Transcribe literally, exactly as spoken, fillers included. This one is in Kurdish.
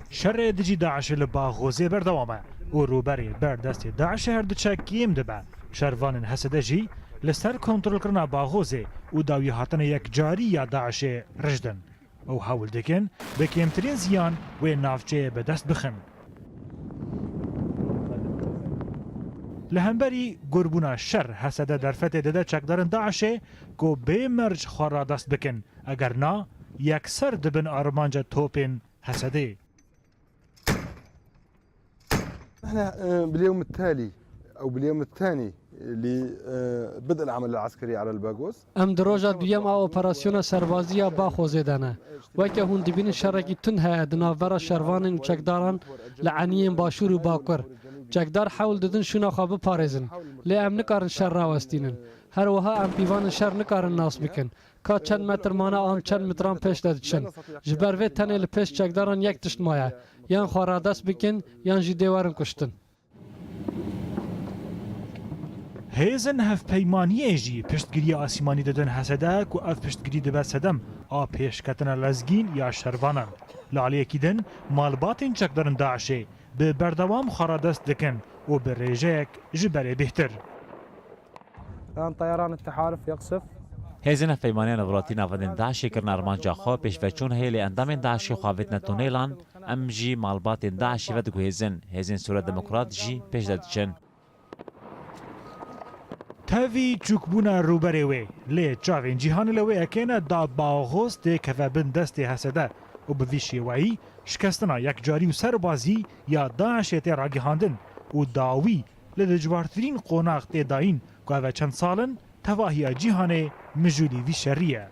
Şerê dijî DAIŞê li Baxozê berdewam e û rûberê ber destê DAIŞê her diçe kêm dibe. Şervanên H S D jî li ser kontrolkirina Baxozê û dawî hatina yekcarî ya DAIŞê rijdin. Ew hewl dikin bi kêmtirîn ziyan wê navçeyê bi dest bixin. Li hemberî gurbûna şer H S D derfetê dide çekdarên DAIŞê ku bê merc xwe radest bikin, eger na, yekser dibin armanca topên H S D'ê. نحن، آه، باليوم التالي أو باليوم الثاني لبدء العمل العسكري على الباغوز. Em di roja duyem a operasyona serbazî ya Baxozê de ne. Weke hûn dibînin şerekî tund heye di navbera şervanên û çekdaran li eniyên başûr û bakur. Çekdar hewl didin şûna xwe biparêzin. Lê em nikarin şer rawestînin. Her wiha em pîvanên şer nikarin nas bikin. Ka çend metr mane an çend metran pêş de diçin. Ji ber vê tenê li pêş çekdaran yek tişt maye. Yan xwe radest bikin, yan jî dê werin kuştin. Hêzên hevpeymaniyê jî piştgiriya asîmanî didin H S D ku ev piştgirî dibe sedem a pêşketina lezgîn ya şervanan. Li aliyekî din malbatên çekdarên DAIŞê bi berdewam xwe radest dikin û bi rêjeyek ji berê bêhtir. الآن طيران التحالف يقصف. Hêzên hevpeymaniya navratî navendên DAIŞê kirine armanca xwe, pêşveçûn heye lê endamên DAIŞê xwe avêtine tunêlan, em jî malbatên DAIŞê vediguhêzin, hêzên Sûriya Demokrat jî pêş de diçin. Tevî çûkbûna rûberê wê, lê çavên cîhanê li wê yekê ne da Baxoz têkeve bin destê H S D û bi vî şêweyî şikestina yekcarî û serbazî ya DAIŞê tê ragihandin û dawî li dijwartirîn qonax tê dayîn ku ev e çend sal in tevahiya cîhanê mijûlî vî şerî ye.